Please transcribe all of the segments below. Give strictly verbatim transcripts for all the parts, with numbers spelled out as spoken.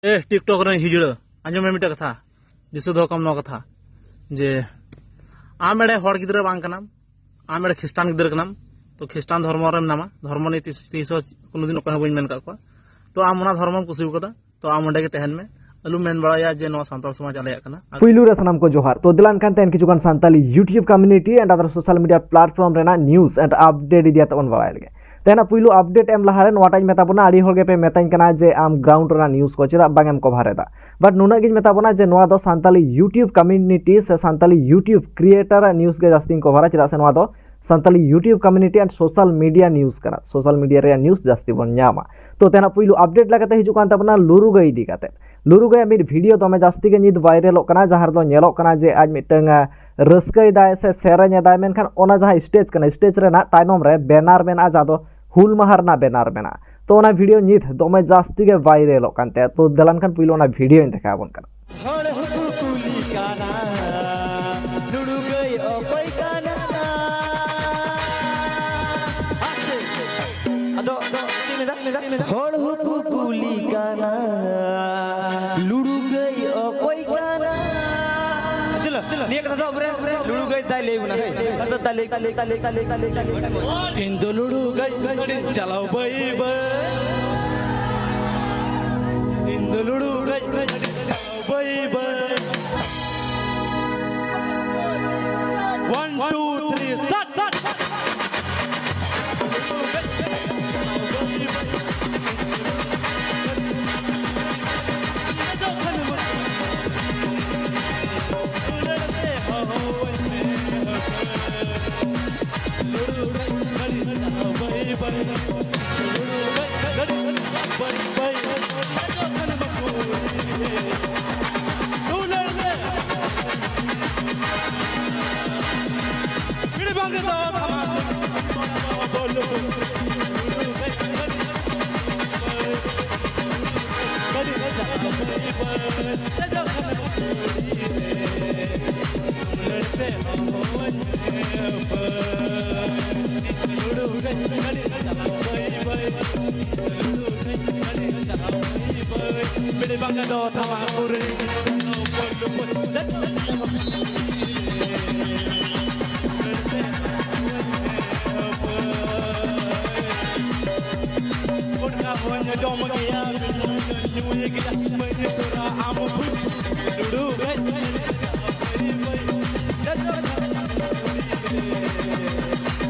ᱮ TikTok ᱨᱮᱱ ᱦᱤᱡᱲᱟᱹ, ᱟᱸᱡᱚᱢ ᱢᱮ ᱢᱤᱫᱴᱮᱡ ᱠᱟᱛᱷᱟ, ᱫᱤᱥᱟᱹ ᱫᱚᱦᱚ ᱠᱟᱢ ᱱᱚᱣᱟ ᱠᱟᱛᱷᱟ, ᱡᱮ ᱟᱢ ᱮᱲᱮ ᱦᱚᱲ ᱜᱤᱫᱽᱨᱟᱹ ᱵᱟᱝ ᱠᱟᱱᱟᱢ, ᱟᱢ ᱮᱲᱮ ᱠᱷᱨᱤᱥᱴᱟᱱ ᱜᱤᱫᱽᱨᱟᱹ ᱠᱟᱱᱟᱢ᱾ ᱛᱚ ᱠᱷᱨᱤᱥᱴᱟᱱ ᱫᱷᱚᱨᱢᱚ ᱨᱮ ᱢᱮᱱᱟᱢᱟ, ᱫᱷᱚᱨᱢᱚ ᱱᱤᱭᱮ ᱛᱤᱥ ᱛᱤᱥ ᱦᱚᱸ ᱠᱳᱱᱳ ᱫᱤᱱ ᱚᱠᱚᱭ ᱦᱚᱸ ᱵᱟᱹᱧ ᱢᱮᱱ ᱠᱟᱜ ᱠᱚᱣᱟ᱾ ᱛᱚ ᱟᱢ ᱚᱱᱟ ᱫᱷᱚᱨᱢᱚᱢ ᱠᱩᱥᱤ ᱠᱟᱫᱟ, ᱛᱚ ᱟᱢ ᱚᱸᱰᱮ ᱜᱮ ᱛᱟᱦᱮᱱ ᱢᱮ, ᱟᱞᱚᱢ ᱢᱮᱱ ᱵᱟᱲᱟᱭᱟ ᱡᱮ ᱱᱚᱣᱟ ᱥᱟᱱᱛᱟᱲ ᱥᱚᱢᱟᱡᱽ ᱟᱞᱮᱭᱟᱜ ᱠᱟᱱᱟ᱾ ᱯᱩᱭᱞᱩ ᱨᱮ ᱥᱟᱱᱟᱢ ᱠᱚ ᱡᱚᱦᱟᱨ᱾ ᱛᱚ ᱫᱮᱞᱟ ᱮᱱᱠᱷᱟᱱ ᱛᱮᱦᱮᱧ ᱠᱤᱪᱷᱩ ᱜᱟᱱ Santali YouTube community and other social media platform ᱨᱮᱱᱟᱜ news and update ᱤᱫᱤ ᱠᱟᱛᱮ ᱵᱚᱱ ᱵᱟᱲᱟᱭ ᱞᱮᱜᱮ᱾ ᱛᱮᱦᱮᱧᱟᱜ ᱯᱩᱭᱞᱩ update ᱮᱢ ᱞᱟᱦᱟᱨᱮ ᱱᱚᱣᱟᱴᱟᱜ ᱤᱧ ᱢᱮᱛᱟ ᱵᱚᱱᱟ, ᱟᱹᱰᱤ ᱦᱚᱲ ᱜᱮᱯᱮ ᱢᱮᱛᱟᱧ ᱠᱟᱱᱟ ᱡᱮ ᱟᱢ ground ᱨᱮᱱᱟᱜ news ᱠᱚ ᱪᱮᱫᱟᱜ ᱵᱟᱝ ᱮᱢ cover ᱮᱫᱟ᱾ But ᱱᱩᱱᱟᱹᱜ ᱜᱤᱧ ᱢᱮᱛᱟ ᱵᱚᱱᱟ ᱡᱮ ᱱᱚᱣᱟ ᱫᱚ ᱥᱟᱱᱛᱟᱞᱤ YouTube community ᱥᱮ ᱥᱟᱱᱛᱟᱞᱤ YouTube creator ᱟᱜ news ᱜᱮ ᱡᱟᱹᱥᱛᱤᱧ cover ᱟ, ᱪᱮᱫᱟᱜ ᱥᱮ ᱱᱚᱣᱟ ᱫᱚ Santali YouTube community and social media news ᱠᱟᱱᱟ᱾ Social media ᱨᱮᱭᱟᱜ news ᱡᱟᱹᱥᱛᱤ ᱵᱚᱱ ᱧᱟᱢᱟ᱾ ᱛᱚ ᱛᱮᱦᱮᱧᱟᱜ ᱯᱩᱭᱞᱩ update ᱞᱮᱠᱟᱛᱮ ᱦᱤᱡᱩᱜ ᱠᱟᱱ ᱛᱟᱵᱚᱱᱟ ᱞᱩᱨᱩ ᱜᱟᱹᱭ ᱤᱫᱤ ᱠᱟᱛᱮ᱾ ᱞᱩᱨᱩ ᱜᱟᱹᱭᱟᱜ ᱢᱤᱫ video ᱫᱚᱢᱮ ᱡᱟᱹᱥᱛᱤ ᱜᱮ ᱱᱤᱛ viralᱚᱜ ᱠᱟᱱᱟ, ᱡᱟᱦᱟᱸ ᱨᱮᱫᱚ ᱧᱮᱞᱚᱜ ᱠᱟᱱᱟ ᱡᱮ ᱟᱡ ᱢᱤᱫᱴᱟᱝ, ᱟ, ᱨᱟᱹᱥᱠᱟᱹᱭ ᱫᱟᱭ ᱥᱮ ᱥᱮᱨᱮᱧ ᱮᱫᱟᱭ, ᱢᱮᱱᱠᱷᱟᱱ ᱚᱱᱟ ᱡᱟᱦᱟᱸ stage ᱠᱟᱱᱟ, stage ᱨᱮᱱᱟᱜ ᱛᱟᱭᱱᱚᱢ ᱨᱮ banner ᱢᱮᱱᱟᱜᱼᱟ, ᱡᱟᱦᱟᱸ ᱫᱚ ᱦᱩᱞ ᱢᱟᱦᱟ ᱨᱮᱱᱟᱜ banner ᱢᱮᱱᱟᱜᱼᱟ᱾ ᱛᱚ ᱚᱱᱟ video ᱱᱤᱛ ᱫᱚᱢᱮ ᱡᱟᱹᱥᱛᱤ ᱜᱮ viralᱚᱜ ᱠᱟᱱ ᱛᱟᱭᱟ᱾ ᱛᱚ ᱫᱮᱞᱟ ᱮᱱᱠᱷᱟᱱ ᱯᱩᱭᱞᱩ ᱚᱱᱟ videoᱧ ᱫᱮᱠᱷᱟᱣ ᱟᱵᱚᱱ ᱠᱟᱱᱟ᱾ ᱦᱚᱲ ᱦᱚᱸᱠᱚ ᱠᱩᱞᱤ ᱠᱟᱱᱟ, ᱞᱩᱲᱩ ᱜᱟᱹᱭ ᱚᱠᱚᱭ ᱠᱟᱱᱟ? ᱟᱫᱚ, ᱟᱫᱚ, ᱪᱮᱫ ᱢᱮᱱᱫᱟ? ᱦᱚᱲ ᱦᱚᱸᱠᱚ ᱠᱩᱞᱤ ᱠᱟᱱᱟ, ᱞᱩᱲᱩ ᱜᱟᱹᱭ ᱚᱠᱚᱭ ᱠᱟᱱᱟ? ᱪᱚᱞᱚ, ᱱᱤᱭᱟᱹ ᱠᱟᱛᱷᱟ ᱫᱚ ᱟᱵᱚᱨᱮᱱ ᱞᱩᱲᱩ ᱜᱟᱹᱭ ᱫᱟᱭ ᱞᱟᱹᱭ ᱵᱚᱱᱟ, ᱦᱮᱸ? ᱟᱪᱪᱷᱟ, ᱫᱟᱭ ᱞᱟᱹᱭ, ᱞᱟᱹᱭ, ᱞᱟᱹᱭ, ᱞᱟᱹᱭ, ᱞᱟᱹᱭ, ᱞᱟᱹᱭ, ᱞᱟᱹᱭ᱾ ᱤᱧ ᱫᱚ ᱞᱩᱲᱩ ᱜᱟᱹᱭ ᱜᱟᱹᱰᱤᱧ ᱪᱟᱞᱟᱣ ᱵᱟᱹᱭ ᱵᱟᱹᱭ᱾ ᱤᱧ ᱫᱚ ᱞᱩᱲᱩ ᱜᱟᱹᱭ ᱜᱟᱹᱰᱤᱧ ᱪᱟᱞᱟᱣ ᱵᱟᱹᱭ ᱵᱟᱹᱭ᱾ One, two, three, start, start. ᱵᱮᱲᱮ ᱵᱟᱝᱜᱟ ᱫᱚ ᱛᱷᱟᱢᱟ ᱠᱩᱨᱤ᱾ ᱜᱩᱴᱠᱟ ᱦᱚᱸᱧ ᱡᱚᱢ ᱜᱮᱭᱟ, ᱧᱩᱭ ᱜᱮᱭᱟ, ᱢᱟᱹᱭ ᱥᱚᱨᱟ ᱟᱢ ᱵᱩᱡᱽ᱾ ᱞᱩᱰᱩ ᱜᱟᱹᱡ᱾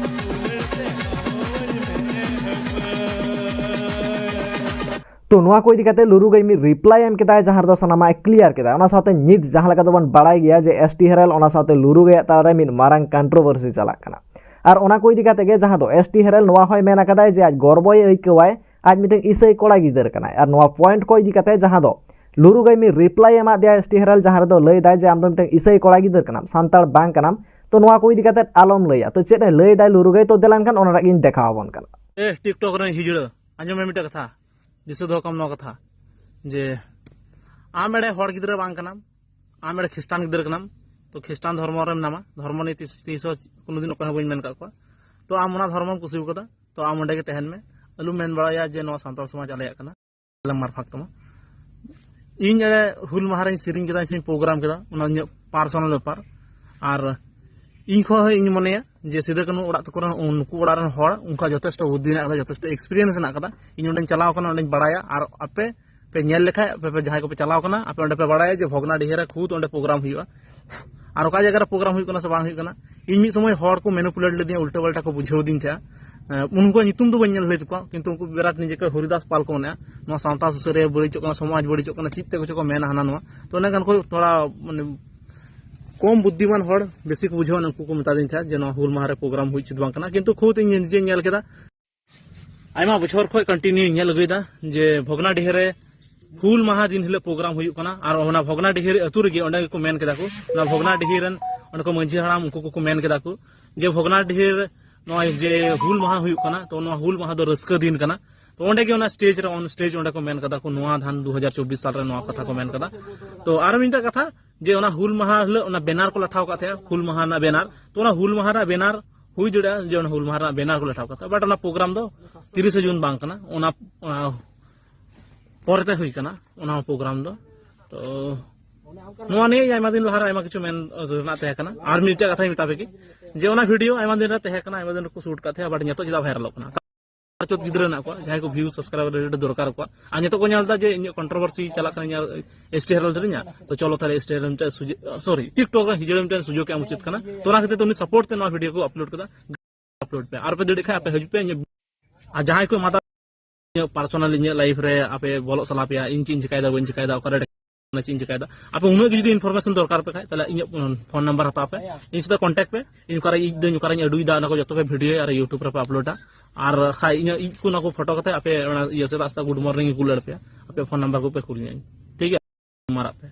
ᱛᱚ, ᱱᱚᱣᱟ ᱠᱚ ᱤᱫᱤ ᱠᱟᱛᱮ ᱞᱩᱨᱩ ᱜᱟᱹᱭ ᱢᱤᱫ ᱨᱤᱯᱞᱟᱭ ᱮᱢ ᱠᱮᱫᱟᱭ, ᱡᱟᱦᱟᱸ ᱨᱮᱫᱚ ᱥᱟᱱᱟᱢᱟᱜ ᱮ ᱠᱞᱤᱭᱟᱨ ᱠᱮᱫᱟ᱾ ᱚᱱᱟ ᱥᱟᱶᱛᱮ ᱱᱤᱛ ᱡᱟᱦᱟᱸ ᱞᱮᱠᱟ ᱫᱚᱵᱚᱱ ᱵᱟᱲᱟᱭ ᱜᱮᱭᱟ ᱡᱮ ᱮᱥ ᱴᱤ ᱦᱮᱨᱮᱞ, ᱚᱱᱟ ᱥᱟᱶᱛᱮ ᱞᱩᱨᱩ ᱜᱟᱹᱭᱟᱜ ᱛᱟᱞᱟᱨᱮ ᱢᱤᱫ ᱢᱟᱨᱟᱝ ᱠᱚᱱᱴᱨᱳᱵᱷᱟᱨᱥᱤ ᱪᱟᱞᱟᱜ ᱠᱟᱱᱟ᱾ ᱟᱨ ᱚᱱᱟ ᱠᱚ ᱤᱫᱤ ᱠᱟᱛᱮ ᱜᱮ ᱡᱟᱦᱟᱸ ᱫᱚ ᱮᱥ ᱴᱤ ᱦᱮᱨᱮᱞ ᱱᱚᱣᱟ ᱦᱚᱸᱭ ᱢᱮᱱ ᱟᱠᱟᱫᱟᱭ ᱡᱮ ᱟᱡ ᱜᱚᱨᱵᱚᱭ ᱟᱹᱭᱠᱟᱹᱣᱟᱭ, ᱟᱡ ᱢᱤᱫᱴᱮᱱ ᱤᱥᱟᱹᱭ ᱠᱚᱲᱟ ᱜᱤᱫᱟᱹᱨ ᱠᱟᱱᱟᱭ᱾ ᱟᱨ ᱱᱚᱣᱟ ᱯᱚᱭᱮᱱᱴ ᱠᱚ ᱤᱫᱤ ᱠᱟᱛᱮ ᱡᱟᱦᱟᱸ ᱫᱚ ᱞᱩᱨᱩ ᱜᱟᱹᱭ ᱢᱤᱫ ᱨᱤᱯᱞᱟᱭ ᱮᱢᱟᱫ ᱫᱮᱭᱟ ᱮᱥ ᱴᱤ ᱦᱮᱨᱮᱞ, ᱡᱟᱦᱟᱸ ᱨᱮᱫᱚ ᱞᱟᱹᱭ ᱫᱟᱭ ᱡᱮ ᱟᱢ ᱫᱚ ᱢᱤᱫᱴᱮᱱ ᱤᱥᱟᱹᱭ ᱠᱚᱲᱟ ᱜᱤᱫᱟᱹᱨ ᱠᱟᱱᱟᱢ, ᱥᱟᱱᱛᱟᱲ ᱵᱟᱝ ᱠᱟᱱᱟᱢ᱾ ᱛᱚ, ᱱᱚᱣᱟ ᱠᱚ ᱤᱫᱤ ᱠᱟᱛᱮ ᱟᱞᱚᱢ ᱞᱟᱹᱭᱟ᱾ ᱛᱚ, ᱪᱮᱫ ᱮ ᱞᱟᱹᱭ ᱫᱟᱭ ᱞᱩᱨᱩ ᱜᱟᱹᱭ? ᱛᱚ, ᱫᱮᱞᱟᱱ ᱠᱷᱟᱱ ᱚᱱᱟ ᱨᱮᱭᱟᱜ ᱜᱤᱧ ᱫᱮᱠᱷᱟᱣ ᱟᱵᱚᱱ ᱠᱟᱱᱟ᱾ ᱮ ᱴᱤᱠᱴᱚᱠ ᱨᱮᱱ ᱦᱤᱡᱲᱟᱹ, ᱟᱸᱡᱚᱢ ᱢᱮ ᱢᱤᱫᱴᱮᱱ ᱠᱟᱛᱷᱟ, ᱫᱤᱥᱟᱹ ᱫᱚᱦᱚ ᱠᱟᱢ ᱱᱚᱣᱟ ᱠᱟᱛᱷᱟ, ᱡᱮ ᱟᱢ ᱮᱲᱮ ᱦᱚᱲ ᱜᱤᱫᱽᱨᱟᱹ ᱵᱟᱝ ᱠᱟᱱᱟᱢ, ᱟᱢ ᱮᱲᱮ ᱠᱷᱨᱤᱥᱴᱟᱱ ᱜᱤᱫᱽᱨᱟᱹ ᱠᱟᱱᱟᱢ᱾ ᱛᱚ, ᱠᱷᱨᱤᱥᱴᱟᱱ ᱫᱷᱚᱨᱢᱚ ᱨᱮ ᱢᱮᱱᱟᱢᱟ, ᱫᱷᱚᱨᱢᱚ ᱱᱤᱭᱮ ᱛᱤᱥ, ᱛᱤᱥ ᱦᱚᱸ ᱠᱳᱱᱳ ᱫᱤᱱ ᱚᱠᱚᱭ ᱦᱚᱸ ᱵᱟᱹᱧ ᱢᱮᱱ ᱟᱠᱟᱫ ᱠᱚᱣᱟ᱾ ᱛᱚ, ᱟᱢ ᱚᱱᱟ ᱫᱷᱚᱨᱢᱚᱢ ᱠᱩᱥᱤ ᱠᱟᱫᱟ, ᱛᱚ ᱟᱢ ᱚᱸᱰᱮ ᱜᱮ ᱛᱟᱦᱮᱱ ᱢᱮ, ᱟᱞᱚᱢ ᱢᱮᱱ ᱵᱟᱲᱟᱭᱟ ᱡᱮ ᱱᱚᱣᱟ ᱥᱟᱱᱛᱟᱲ ᱥᱚᱢᱟᱡᱽ ᱟᱞᱮᱭᱟᱜ ᱠᱟᱱᱟ᱾ ᱟᱞᱮ ᱢᱟᱨᱯᱷᱟᱜ ᱛᱟᱢᱟ᱾ ᱤᱧ ᱮᱲᱮ ᱦᱩᱞ ᱢᱟᱦᱟ ᱨᱮᱧ ᱥᱮᱨᱮᱧ ᱠᱮᱫᱟ, ᱤᱧ ᱯᱨᱳᱜᱨᱟᱢ ᱠᱮᱫᱟ, ᱚᱱᱟ ᱤᱧᱟᱹᱜ ᱯᱟᱨᱥᱚᱱᱟᱞ ᱵᱮᱯᱟᱨ᱾ ᱟᱨ ᱤᱧ ᱠᱷᱚᱱ ᱦᱚᱸ ᱤᱧ ᱢᱚᱱᱮᱭᱟ ᱡᱮ ᱥᱤᱫᱩ ᱠᱟᱹᱱᱦᱩ ᱚᱲᱟᱜ ᱛᱟᱠᱚ ᱨᱮᱱ, ᱱᱩᱠᱩ ᱚᱲᱟᱜ ᱨᱮᱱ ᱦᱚᱲ ᱚᱱᱠᱟ ᱡᱚᱛᱷᱮᱥᱴᱚ ᱵᱩᱫᱽᱫᱷᱤ ᱢᱮᱱᱟᱜ ᱟᱠᱟᱫᱟ, ᱡᱚᱛᱷᱮᱥᱴᱚ ᱮᱠᱥᱯᱤᱨᱤᱭᱮᱱᱥ ᱢᱮᱱᱟᱜ ᱟᱠᱟᱫᱟ᱾ ᱤᱧ ᱚᱸᱰᱮᱧ ᱪᱟᱞᱟᱣ ᱟᱠᱟᱱᱟ, ᱚᱸᱰᱮᱧ ᱵᱟᱲᱟᱭᱟ᱾ ᱟᱨ ᱟᱯᱮ ᱯᱮ ᱧᱮᱞ ᱞᱮᱠᱷᱟᱡ, ᱟᱯᱮ ᱯᱮ ᱡᱟᱦᱟᱸᱭ ᱠᱚᱯᱮ ᱪᱟᱞᱟᱣ ᱟᱠᱟᱱᱟ, ᱟᱯᱮ ᱚᱸᱰᱮ ᱯᱮ ᱵᱟᱲᱟᱭᱟ ᱡᱮ ᱵᱷᱚᱜᱽᱱᱟᱰᱤᱦᱤ ᱨᱮ ᱠᱷᱩᱫ ᱚᱸᱰᱮ ᱯᱨᱳᱜᱨᱟᱢ ᱦᱩᱭᱩᱜᱼᱟ᱾ ᱟᱨ ᱚᱠᱟ ᱡᱟᱭᱜᱟ ᱨᱮ ᱯᱨᱳᱜᱨᱟᱢ ᱦᱩᱭᱩᱜ ᱠᱟᱱᱟ ᱥᱮ ᱵᱟᱝ ᱦᱩᱭᱩᱜ ᱠᱟᱱᱟ᱾ ᱤᱧ ᱢᱤᱫ ᱥᱚᱢᱚᱭ ᱦᱚᱲ ᱠᱚ ᱢᱮᱱᱩᱯᱩᱞᱮᱴ ᱞᱮᱫᱤᱧᱟ, ᱩᱞᱴᱟᱹ ᱯᱟᱞᱴᱟ ᱠᱚ ᱵᱩᱡᱷᱟᱹᱣ ᱫᱤᱧ ᱛᱟᱦᱮᱸᱜᱼᱟ᱾ ᱮᱸ, ᱩᱱᱠᱩᱣᱟᱜ ᱧᱩᱛᱩᱢ ᱫᱚ ᱵᱟᱹᱧ ᱧᱮᱞ ᱞᱟᱹᱭ ᱛᱟᱠᱚᱣᱟ, ᱠᱤᱱᱛᱩ ᱩᱱᱠᱩ ᱵᱤᱨᱟᱴ ᱱᱤᱡᱮ ᱠᱚ ᱦᱚᱨᱤᱫᱟᱥ ᱯᱟᱞ ᱠᱚ ᱢᱮᱱᱟ, ᱱᱚᱣᱟ ᱥᱟᱶᱛᱟ ᱥᱩᱥᱟᱹᱨᱤᱭᱟᱹ ᱵᱟᱹᱲᱤᱡᱚᱜ ᱠᱟᱱᱟ, ᱥᱚᱢᱟᱡᱽ ᱵᱟᱹᱲᱤᱡᱚᱜ ᱠᱟᱱᱟ, ᱪᱮᱫ ᱛᱮ ᱠᱚᱪᱚ ᱠᱚ ᱢᱮᱱᱟ ᱦᱟᱱᱟ ᱱᱚᱣᱟ᱾ ᱛᱚ ᱚᱱᱮ ᱚᱱᱠᱟᱱ ᱠᱚ ᱛᱷᱚᱲᱟ, ᱢᱟᱱᱮ, ᱠᱚᱢ ᱵᱩᱫᱽᱫᱷᱤᱢᱟᱱ ᱦᱚᱲ ᱵᱮᱥᱤ ᱠᱚ ᱵᱩᱡᱷᱟᱹᱣᱟ, ᱩᱱᱠᱩ ᱠᱚ ᱢᱮᱛᱟ ᱫᱤᱧ ᱛᱟᱦᱮᱸᱫ ᱡᱮ ᱱᱚᱣᱟ ᱦᱩᱞ ᱢᱟᱦᱟ ᱨᱮ ᱯᱨᱳᱜᱨᱟᱢ ᱦᱩᱭ ᱩᱪᱤᱛ ᱵᱟᱝ ᱠᱟᱱᱟ, ᱠᱤᱱᱛᱩ ᱠᱷᱩᱫ ᱤᱧ ᱱᱤᱡᱮᱧ ᱧᱮᱞ ᱠᱮᱫᱟ᱾ ᱟᱭᱢᱟ ᱵᱚᱪᱷᱚᱨ ᱠᱷᱚᱱ ᱠᱚᱱᱴᱤᱱᱤᱭᱩ ᱧᱮᱞ ᱟᱹᱜᱩᱭᱮᱫᱟ ᱡᱮ ᱵᱷᱚᱜᱽᱱᱟᱰᱤᱦᱤ ᱨᱮ ᱦᱩᱞ ᱢᱟᱦᱟ ᱫᱤᱱ ᱦᱤᱞᱳᱜ ᱯᱨᱳᱜᱨᱟᱢ ᱦᱩᱭᱩᱜ ᱠᱟᱱᱟ᱾ ᱟᱨ ᱚᱱᱟ ᱵᱷᱚᱜᱽᱱᱟᱰᱤᱦᱤ ᱟᱹᱛᱩ ᱨᱮᱜᱮ ᱚᱸᱰᱮ ᱜᱮᱠᱚ ᱢᱮᱱ ᱠᱮᱫᱟ ᱠᱚ, ᱚᱱᱟ ᱵᱷᱚᱜᱽᱱᱟᱰᱤᱦᱤ ᱨᱮᱱ ᱚᱸᱰᱮ ᱠᱚ ᱢᱟᱹᱡᱷᱤ ᱦᱟᱲᱟᱢ, ᱩᱱᱠᱩ ᱠᱚᱠᱚ ᱢᱮᱱ ᱠᱮᱫᱟ ᱠᱚ ᱡᱮ ᱵᱷᱚᱜᱽᱱᱟᱰᱤᱦᱤ ᱨᱮ ᱱᱚᱜᱼᱚᱭ ᱡᱮ ᱦᱩᱞ ᱢᱟᱦᱟ ᱦᱩᱭᱩᱜ ᱠᱟᱱᱟ, ᱛᱚ ᱱᱚᱣᱟ ᱦᱩᱞ ᱢᱟᱦᱟ ᱫᱚ ᱨᱟᱹᱥᱠᱟᱹ ᱫᱤᱱ ᱠᱟᱱᱟ᱾ ᱛᱚ ᱚᱸᱰᱮ ᱜᱮ ᱚᱱᱟ ᱥᱴᱮᱡᱽ ᱨᱮ, ᱚᱱ ᱥᱴᱮᱡᱽ ᱚᱸᱰᱮ ᱠᱚ ᱢᱮᱱ ᱠᱟᱫᱟ ᱠᱚ, ᱱᱚᱣᱟ ᱫᱷᱟᱱ ᱫᱩ ᱦᱟᱡᱟᱨ ᱪᱚᱵᱵᱤᱥ ᱥᱟᱞ ᱨᱮ ᱱᱚᱣᱟ ᱠᱟᱛᱷᱟ ᱠᱚ ᱢᱮᱱ ᱠᱟᱫᱟ᱾ ᱛᱚ ᱟᱨ ᱢᱤᱫᱴᱟᱝ ᱠᱟᱛᱷᱟ, ᱡᱮ ᱚᱱᱟ ᱦᱩᱞ ᱢᱟᱦᱟ ᱦᱤᱞᱳᱜ ᱚᱱᱟ ᱵᱮᱱᱟᱨ ᱠᱚ ᱞᱟᱴᱷᱟᱣ ᱟᱠᱟᱫ ᱛᱟᱦᱮᱸᱜᱼᱟ, ᱦᱩᱞ ᱢᱟᱦᱟ ᱨᱮᱱᱟᱜ ᱵᱮᱱᱟᱨ᱾ ᱛᱚ ᱚᱱᱟ ᱦᱩᱞ ᱢᱟᱦᱟ ᱨᱮᱱᱟᱜ ᱵᱮᱱᱟᱨ ᱦᱩᱭ ᱫᱟᱲᱮᱭᱟᱜᱼᱟ ᱡᱮ ᱚᱱᱟ ᱦᱩᱞ ᱢᱟᱦᱟ ᱨᱮᱱᱟᱜ ᱵᱮᱱᱟᱨ ᱠᱚ ᱞᱟᱴᱷᱟᱣ ᱟᱠᱟᱫ ᱛᱟᱦᱮᱸᱜᱼᱟ, but ᱚᱱᱟ ᱯᱨᱳᱜᱨᱟᱢ ᱫᱚ ᱛᱤᱨᱤᱥᱮ ᱡᱩᱱ ᱵᱟᱝ ᱠᱟᱱᱟ᱾ ᱚᱱᱟ, ᱚᱱᱟ ᱯᱚᱨᱮᱛᱮ ᱦᱩᱭ ᱠᱟᱱᱟ ᱚᱱᱟ ᱯᱨᱳᱜᱨᱟᱢ ᱫᱚ᱾ ᱛᱚ ᱱᱚᱣᱟ ᱱᱤᱭᱮ ᱟᱭᱢᱟ ᱫᱤᱱ ᱞᱟᱦᱟᱨᱮ ᱟᱭᱢᱟ ᱠᱤᱪᱷᱩ ᱢᱮᱱ ᱨᱮᱱᱟᱜ ᱛᱟᱦᱮᱸ ᱠᱟᱱᱟ᱾ ᱟᱨ ᱢᱤᱫᱴᱮᱡ ᱠᱟᱛᱷᱟᱧ ᱢᱮᱛᱟ ᱯᱮ ᱜᱮ, ᱡᱮ ᱚᱱᱟ ᱵᱷᱤᱰᱤᱭᱳ ᱟᱭᱢᱟ ᱫᱤᱱ ᱨᱮ ᱛᱟᱦᱮᱸ ᱠᱟᱱᱟ, ᱟᱭᱢᱟ ᱫᱤᱱ ᱨᱮᱠᱚ ᱥᱩᱴ ᱠᱟᱫ ᱛᱟᱦᱮᱸ, ᱵᱟᱴ ᱱᱤᱛᱚᱜ ᱪᱮᱫᱟᱜ ᱵᱷᱟᱭᱨᱟᱞᱚᱜ ᱠᱟᱱᱟ? ᱟᱨ ᱪᱚᱛ ᱜᱤᱫᱽᱨᱟᱹ ᱦᱮᱱᱟᱜ ᱠᱚᱣᱟ, ᱡᱟᱦᱟᱸᱭ ᱠᱚ ᱵᱷᱤᱭᱩ ᱥᱟᱵᱥᱠᱨᱟᱭᱵᱟᱨ ᱨᱮᱴ ᱫᱚᱨᱠᱟᱨ ᱠᱚᱣᱟ, ᱟᱨ ᱱᱤᱛᱚᱜ ᱠᱚ ᱧᱮᱞ ᱮᱫᱟ ᱡᱮ ᱤᱧᱟᱹᱜ ᱠᱚᱱᱴᱨᱳᱵᱷᱟᱨᱥᱤ ᱪᱟᱞᱟᱜ ᱠᱟᱱᱟ, ᱤᱧᱟᱹᱜ ᱮᱥ ᱴᱤ ᱦᱮᱨᱟᱞᱰ ᱨᱮ ᱤᱧᱟᱹᱜ, ᱛᱚ ᱪᱚᱞᱚ ᱛᱟᱦᱞᱮ ᱮᱥ ᱴᱤ ᱦᱮᱨᱟᱞᱰ ᱢᱤᱫᱴᱮᱱ ᱥᱩᱡᱳᱜᱽ, ᱥᱚᱨᱤ, ᱴᱤᱠᱴᱚᱠ ᱨᱮ ᱦᱤᱡᱩᱜ ᱢᱤᱫᱴᱮᱱ ᱥᱩᱡᱳᱜᱽ ᱮᱢ ᱩᱪᱤᱛ ᱠᱟᱱᱟ᱾ ᱛᱚ ᱚᱱᱟ ᱠᱷᱟᱹᱛᱤᱨ ᱛᱮ ᱩᱱᱤ ᱥᱟᱯᱳᱨᱴ ᱛᱮ ᱱᱚᱣᱟ ᱵᱷᱤᱰᱤᱭᱳ ᱠᱚ ᱟᱯᱞᱳᱰ ᱠᱮᱫᱟ᱾ ᱟᱯᱞᱳᱰ ᱯᱮ, ᱟᱨ ᱯᱮ ᱫᱟᱲᱮᱭᱟᱜ ᱠᱷᱟᱱ ᱟᱯᱮ ᱦᱤᱡᱩᱜ ᱯᱮ᱾ ᱤᱧᱟᱹᱜ, ᱟᱨ ᱡᱟᱦᱟᱸᱭ ᱠᱚ ᱢᱟᱛᱟ ᱤᱧᱟᱹᱜ ᱯᱟᱨᱥᱚᱱᱟᱞ ᱤᱧᱟᱹᱜ ᱞᱟᱭᱤᱯᱷ ᱨᱮ ᱟᱯᱮ ᱵᱚᱞᱚᱜ ᱥᱟᱱᱟ ᱯᱮᱭᱟ, ᱤᱧ ᱪᱮᱫ ᱤᱧ ᱪᱤᱠᱟᱭᱮᱫᱟ, ᱵᱟᱹᱧ ᱪᱤᱠᱟᱭᱮᱫᱟ, ᱚᱠᱟᱨᱮ ᱪᱮᱫ ᱤᱧ ᱪᱤᱠᱟᱭᱮᱫᱟ, ᱟᱯᱮ ᱩᱱᱟᱹᱜ ᱜᱮ ᱡᱩᱫᱤ ᱤᱱᱯᱷᱚᱨᱢᱮᱥᱚᱱ ᱫᱚᱨᱠᱟᱨ ᱯᱮ ᱠᱷᱟᱡ, ᱛᱟᱦᱞᱮ ᱤᱧᱟᱹᱜ ᱯᱷᱳᱱ ᱱᱟᱢᱵᱟᱨ ᱦᱟᱛᱟᱣ ᱯᱮ, ᱤᱧ ᱥᱟᱛᱮ ᱠᱚᱱᱴᱟᱠᱴ ᱯᱮ᱾ ᱤᱧ ᱚᱠᱟᱨᱮ ᱤᱧ ᱫᱟᱹᱧ, ᱚᱠᱟᱨᱮᱧ ᱟᱹᱰᱩᱭᱮᱫᱟ, ᱚᱱᱟ ᱠᱚ ᱡᱚᱛᱚ ᱯᱮ ᱵᱷᱤᱰᱤᱭᱳᱭᱟ ᱟᱨ ᱭᱩᱴᱩᱵᱽ ᱨᱮᱯᱮ ᱟᱯᱞᱳᱰᱟ᱾ ᱟᱨ ᱠᱷᱟᱡ ᱤᱧᱟᱹᱜ ᱤᱡ ᱠᱚ ᱚᱱᱟ ᱠᱚ ᱯᱷᱳᱴᱳ ᱠᱟᱛᱮ ᱟᱯᱮ ᱚᱱᱟ ᱤᱭᱟᱹ ᱥᱮᱫ ᱟᱥᱛᱟ ᱜᱩᱰ ᱢᱚᱨᱱᱤᱝ ᱤᱧ ᱠᱩᱞ ᱫᱟᱲᱮ ᱯᱮᱭᱟ, ᱟᱯᱮ ᱯᱷᱳᱱ ᱱᱟᱢᱵᱟᱨ ᱠᱚᱯᱮ ᱠᱩᱞ ᱤᱧᱟ, ᱴᱷᱤᱠ ᱜᱮᱭᱟ? ᱢᱟᱨᱟᱜ ᱯᱮ᱾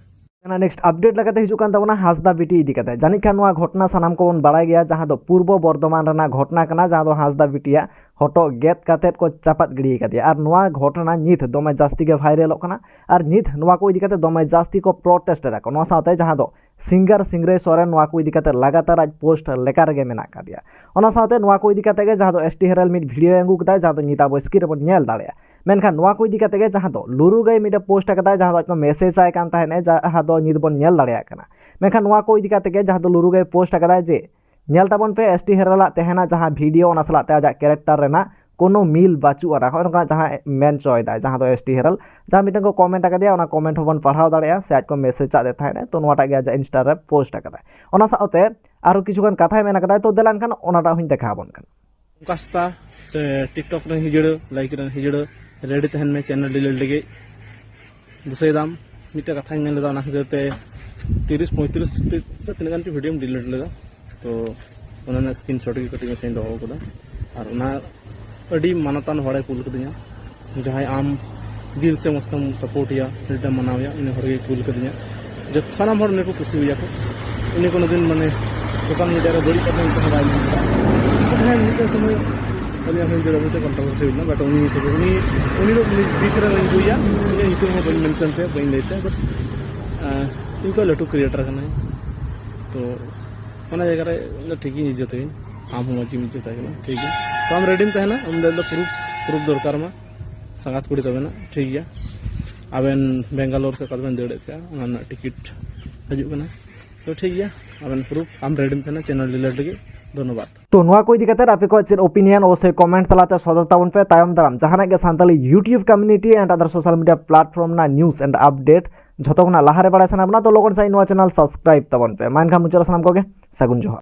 ᱚᱱᱟ ᱱᱮᱠᱥᱴ ᱟᱯᱰᱮᱴ ᱞᱮᱠᱟᱛᱮ ᱦᱤᱡᱩᱜ ᱠᱟᱱ ᱛᱟᱵᱚᱱᱟ ᱦᱟᱸᱥᱫᱟ ᱵᱤᱴᱤ ᱤᱫᱤ ᱠᱟᱛᱮ᱾ ᱡᱟᱹᱱᱤᱡ ᱠᱷᱟᱱ ᱱᱚᱣᱟ ᱜᱷᱚᱴᱚᱱᱟ ᱥᱟᱱᱟᱢ ᱠᱚᱵᱚᱱ ᱵᱟᱲᱟᱭ ᱜᱮᱭᱟ, ᱡᱟᱦᱟᱸ ᱫᱚ ᱯᱩᱨᱵᱚ ᱵᱚᱨᱫᱷᱚᱢᱟᱱ ᱨᱮᱱᱟᱜ ᱜᱷᱚᱴᱚᱱᱟ ᱠᱟᱱᱟ, ᱡᱟᱦᱟᱸ ᱫᱚ ᱦᱟᱸᱥᱫᱟ ᱵᱤᱴᱤᱭᱟᱜ ᱦᱚᱴᱚᱜ ᱜᱮᱫ ᱠᱟᱛᱮᱫ ᱠᱚ ᱪᱟᱯᱟᱫ ᱜᱤᱰᱤ ᱟᱠᱟᱫᱮᱭᱟ᱾ ᱟᱨ ᱱᱚᱣᱟ ᱜᱷᱚᱴᱚᱱᱟ ᱱᱤᱛ ᱫᱚᱢᱮ ᱡᱟᱹᱥᱛᱤ ᱜᱮ ᱵᱷᱟᱭᱨᱟᱞᱚᱜ ᱠᱟᱱᱟ᱾ ᱟᱨ ᱱᱤᱛ ᱱᱚᱣᱟ ᱠᱚ ᱤᱫᱤ ᱠᱟᱛᱮ ᱫᱚᱢᱮ ᱡᱟᱹᱥᱛᱤ ᱠᱚ ᱯᱨᱚᱴᱮᱥᱴ ᱮᱫᱟ ᱠᱚ᱾ ᱱᱚᱣᱟ ᱥᱟᱶᱛᱮ ᱡᱟᱦᱟᱸ ᱫᱚ ᱥᱤᱝᱜᱟᱨ ᱥᱤᱝᱨᱟᱹᱭ ᱥᱚᱨᱮᱱ ᱱᱚᱣᱟ ᱠᱚ ᱤᱫᱤ ᱠᱟᱛᱮ ᱞᱟᱜᱟᱛᱟᱨ ᱟᱡ ᱯᱳᱥᱴ ᱞᱮᱠᱟ ᱨᱮᱜᱮ ᱢᱮᱱᱟᱜ ᱟᱠᱟᱫᱮᱭᱟ᱾ ᱚᱱᱟ ᱥᱟᱶᱛᱮ ᱱᱚᱣᱟ ᱠᱚ ᱤᱫᱤ ᱠᱟᱛᱮ ᱜᱮ ᱡᱟᱦᱟᱸ ᱫᱚ ᱮᱥ ᱴᱤ ᱦᱮᱨᱟᱞ ᱢᱤᱫ ᱵᱷᱤᱰᱤᱭᱳ ᱟᱹᱜᱩ ᱠᱮᱫᱟᱭ, ᱡᱟᱦᱟᱸ ᱫᱚ ᱱᱤᱛ ᱟᱵᱚ ᱥᱠᱨᱤᱱ ᱨᱮᱵᱚᱱ ᱧᱮᱞ ᱫᱟᱲᱮᱭᱟᱜᱼᱟ᱾ ᱢᱮᱱᱠᱷᱟᱱ ᱱᱚᱣᱟ ᱠᱚ ᱤᱫᱤ ᱠᱟᱛᱮ ᱜᱮ ᱡᱟᱦᱟᱸ ᱫᱚ ᱞᱩᱨᱩ ᱜᱟᱹᱭ ᱢᱤᱫᱴᱮᱱ ᱯᱳᱥᱴ ᱟᱠᱟᱫᱟᱭ, ᱡᱟᱦᱟᱸ ᱫᱚ ᱟᱡ ᱠᱚ ᱢᱮᱥᱮᱡᱽ ᱟᱭ ᱠᱟᱱ ᱛᱟᱦᱮᱸᱫ, ᱡᱟᱦᱟᱸ ᱫᱚ ᱧᱤᱛ ᱵᱚᱱ ᱧᱮᱞ ᱫᱟᱲᱮᱭᱟᱜ ᱠᱟᱱᱟ᱾ ᱢᱮᱱᱠᱷᱟᱱ ᱱᱚᱣᱟ ᱠᱚ ᱤᱫᱤ ᱠᱟᱛᱮ ᱜᱮ ᱡᱟᱦᱟᱸ ᱫᱚ ᱞᱩᱨᱩ ᱜᱟᱹᱭ ᱯᱳᱥᱴ ᱟᱠᱟᱫᱟᱭ ᱡᱮ, "ᱧᱮᱞ ᱛᱟᱵᱚᱱ ᱯᱮ ᱮᱥ ᱴᱤ ᱦᱮᱨᱟᱞᱟᱜ ᱛᱟᱦᱮᱱᱟ ᱡᱟᱦᱟᱸ ᱵᱷᱤᱰᱤᱭᱳ, ᱚᱱᱟ ᱥᱟᱞᱟᱜ ᱛᱮ ᱟᱡᱟᱜ ᱠᱮᱨᱮᱠᱴᱟᱨ ᱨᱮᱱᱟᱜ ᱠᱳᱱᱳ ᱢᱤᱞ ᱵᱟᱹᱪᱩᱜ ᱟᱱᱟ", ᱦᱚᱸᱜᱼᱚ ᱱᱚᱝᱠᱟ ᱡᱟᱦᱟᱸ ᱢᱮᱱ ᱦᱚᱪᱚᱭᱮᱫᱟᱭ ᱡᱟᱦᱟᱸ ᱫᱚ ᱮᱥ ᱴᱤ ᱦᱮᱨᱟᱞ, ᱡᱟᱦᱟᱸ ᱢᱤᱫᱴᱮᱱ ᱠᱚ ᱠᱚᱢᱮᱱᱴ ᱟᱠᱟᱫᱮᱭᱟ, ᱚᱱᱟ ᱠᱚᱢᱮᱱᱴ ᱦᱚᱸᱵᱚᱱ ᱯᱟᱲᱦᱟᱣ ᱫᱟᱲᱮᱭᱟᱜᱼᱟ, ᱥᱮ ᱟᱡ ᱠᱚ ᱢᱮᱥᱮᱡᱽ ᱟᱫᱮ ᱛᱟᱦᱮᱸᱫ, ᱛᱚ ᱱᱚᱣᱟᱴᱟᱜ ᱜᱮ ᱟᱡᱟᱜ ᱤᱱᱥᱴᱟ ᱨᱮ ᱯᱳᱥᱴ ᱟᱠᱟᱫᱟᱭ᱾ ᱚᱱᱟ ᱥᱟᱶᱛᱮ ᱟᱨᱚ ᱠᱤᱪᱷᱩᱜᱟᱱ ᱠᱟᱛᱷᱟᱭ ᱢᱮᱱ ᱟᱠᱟᱫᱟᱭ, ᱛᱚ ᱫᱮᱞᱟ ᱮᱱᱠᱷᱟᱱ ᱚᱱᱟᱴᱟᱜ ᱦᱚᱸᱧ ᱫᱮᱠᱷᱟᱣ ᱟᱵᱚᱱ ᱠᱟᱱᱟ᱾ ᱠᱟᱥᱛᱟ ᱥᱮ ᱴᱤᱠᱴᱚᱠ ᱨᱮᱱ ᱦᱤᱡᱲᱟᱹ, ᱞᱟᱭᱤᱠ ᱨᱮᱱ ᱦᱤᱡᱲᱟᱹ, ᱨᱮᱰᱤ ᱛᱟᱦᱮᱱ ᱢᱮ ᱪᱮᱱᱮᱞ ᱰᱤᱞᱤᱴ ᱞᱟᱹᱜᱤᱫ᱾ ᱫᱤᱥᱟᱹᱭ ᱫᱟᱢ, ᱢᱤᱫᱴᱮᱡ ᱠᱟᱛᱷᱟᱧ ᱢᱮᱱ ᱞᱮᱫᱟ, ᱚᱱᱟ ᱠᱷᱟᱹᱛᱤᱨ ᱛᱮ ᱛᱤᱨᱤᱥ ᱯᱚᱸᱭᱛᱨᱤᱥ ᱥᱮ ᱛᱤᱱᱟᱹᱜ ᱜᱟᱱ ᱪᱚ ᱵᱷᱤᱰᱤᱭᱳᱢ ᱰᱤᱞᱤᱴ ᱞᱮᱫᱟ᱾ ᱛᱚ ᱚᱱᱟ ᱨᱮᱱᱟᱜ ᱥᱠᱨᱤᱱ ᱥᱚᱴ ᱜᱮ ᱠᱟᱹᱴᱤᱡ ᱢᱟᱪᱷᱟᱧ ᱫᱚᱦᱚ ᱟᱠᱟᱫᱟ᱾ ᱟᱨ ᱚᱱᱟ ᱟᱹᱰᱤ ᱢᱟᱱᱚᱛᱟᱱ ᱦᱚᱲᱮ ᱠᱩᱞ ᱠᱟᱫᱤᱧᱟ, ᱡᱟᱦᱟᱸᱭ ᱟᱢ ᱫᱤᱞ ᱥᱮ ᱢᱚᱡᱽ ᱛᱮᱢ ᱥᱟᱯᱳᱨᱴ ᱮᱭᱟ, ᱩᱱᱤ ᱫᱚᱢ ᱢᱟᱱᱟᱣ ᱮᱭᱟ, ᱩᱱᱤ ᱦᱚᱲ ᱜᱮᱭ ᱠᱩᱞ ᱠᱟᱫᱤᱧᱟ᱾ ᱡᱚᱛᱚ ᱥᱟᱱᱟᱢ ᱦᱚᱲ ᱩᱱᱤ ᱠᱚ ᱠᱩᱥᱤ ᱟᱭᱟ ᱠᱚ᱾ ᱩᱱᱤ ᱠᱳᱱᱳ ᱫᱤᱱ ᱢᱟᱱᱮ ᱥᱳᱥᱟᱞ ᱢᱤᱰᱤᱭᱟ ᱨᱮ ᱵᱟᱹᱲᱤᱡ ᱠᱟᱛᱷᱟ ᱚᱱᱠᱟ ᱦᱚᱸ ᱵᱟᱭ ᱢᱮᱱ ᱠᱟᱫᱟ᱾ ᱦᱮᱸ, ᱢᱤᱫᱴᱮᱱ ᱥᱚᱢᱚᱭ ᱟᱹᱞᱤᱧᱟᱜ ᱦᱚᱸ ᱡᱚᱲᱟᱣ ᱢᱤᱫᱴᱮᱱ ᱠᱚᱱᱴᱨᱳᱵᱷᱟᱨᱥᱤ ᱦᱩᱭ ᱞᱮᱱᱟ, but ᱩᱱᱤ ᱥᱚᱢᱚᱭ ᱩᱱᱤ, ᱩᱱᱤ ᱫᱚ ᱩᱱᱤ ᱵᱤᱪ ᱨᱮ ᱵᱟᱹᱧ ᱤᱫᱤᱭᱟ, ᱩᱱᱤᱭᱟᱜ ᱧᱩᱛᱩᱢ ᱦᱚᱸ ᱵᱟᱹᱧ ᱢᱮᱱᱥᱚᱱ ᱛᱟᱭᱟ, ᱵᱟᱹᱧ ᱞᱟᱹᱭ ᱛᱟᱭᱟ, but ᱤᱧ ᱠᱷᱚᱱ ᱞᱟᱹᱴᱩ ᱠᱨᱤᱭᱮᱴᱟᱨ ᱠᱟᱱᱟᱭ᱾ ᱛᱚ ᱚᱱᱟ ᱡᱟᱭᱜᱟ ᱨᱮ ᱤᱧ ᱫᱚ ᱴᱷᱤᱠ ᱜᱤᱧ ᱤᱡᱽᱡᱚᱛ ᱟᱹᱧ, ᱟᱢ ᱦᱚᱸ ᱢᱚᱡᱽ ᱜᱮᱢ ᱤᱡᱽᱡᱚᱛ ᱟᱭ ᱠᱟᱱᱟ, ᱴᱷᱤᱠ ᱜᱮᱭᱟ᱾ ᱛᱚ ᱟᱢ ᱨᱮᱰᱤᱢ ᱛᱟᱦᱮᱱᱟ, ᱟᱢ ᱫᱚ ᱯᱨᱩᱯ, ᱯᱨᱩᱯ ᱫᱚᱨᱠᱟᱨ ᱟᱢᱟ, ᱥᱟᱸᱜᱟᱛ ᱠᱩᱲᱤ ᱛᱚᱵᱮᱱᱟ, ᱴᱷᱤᱠ ᱜᱮᱭᱟ᱾ ᱟᱵᱮᱱ ᱵᱮᱝᱜᱟᱞᱳᱨ ᱥᱮ ᱚᱠᱟ ᱵᱮᱱ ᱫᱟᱹᱲᱮᱫ ᱛᱟᱦᱮᱸᱫ, ᱚᱱᱟ ᱨᱮᱱᱟᱜ ᱴᱤᱠᱤᱴ ᱦᱤᱡᱩᱜ ᱠᱟᱱᱟ᱾ ᱛᱚ ᱴᱷᱤᱠ ᱜᱮᱭᱟ, ᱟᱵᱮᱱ ᱯᱨᱩᱯᱷ ᱟᱢ ᱨᱮᱰᱤᱢ ᱛᱟᱦᱮᱱᱟ ᱪᱮᱱᱮᱞ ᱰᱤᱞᱤᱴ ᱞᱟᱹᱜᱤᱫ᱾ ᱫᱷᱚᱱᱱᱚᱵᱟᱫ᱾ ᱛᱚ ᱱᱚᱣᱟ ᱠᱚ ᱤᱫᱤ ᱠᱟᱛᱮ ᱟᱯᱮ ᱠᱚᱣᱟᱜ ᱪᱮᱫ ᱳᱯᱤᱱᱤᱭᱚᱱ ᱚᱵᱚᱥᱥᱳᱭ ᱠᱚᱢᱮᱱᱴ ᱛᱟᱞᱟᱛᱮ ᱥᱚᱫᱚᱨ ᱛᱟᱵᱚᱱ ᱯᱮ᱾ ᱛᱟᱭᱚᱢ ᱫᱟᱨᱟᱢ ᱡᱟᱦᱟᱱᱟᱜ ᱜᱮ Santali YouTube community and other social media platform ᱨᱮᱱᱟᱜ ᱱᱤᱭᱩᱡᱽ ᱮᱱᱰ ᱟᱯᱰᱮᱴ ᱡᱷᱚᱛᱚ ᱠᱷᱚᱱᱟᱜ ᱞᱟᱦᱟᱨᱮ ᱵᱟᱲᱟᱭ ᱥᱟᱱᱟ ᱵᱚᱱᱟ, ᱛᱚ ᱞᱚᱜᱚᱱ ᱥᱟᱺᱦᱤᱡ ᱱᱚᱣᱟ ᱪᱮᱱᱮᱞ ᱥᱟᱵᱥᱠᱨᱟᱭᱤᱵ ᱛᱟᱵᱚᱱ ᱯᱮ᱾ ᱢᱟ ᱮᱱᱠᱷᱟᱱ ᱢᱩᱪᱟᱹᱫ ᱨᱮ ᱥᱟᱱᱟᱢ ᱠᱚᱜᱮ ᱥᱟᱹᱜᱩᱱ ᱡᱚᱦᱟᱨ᱾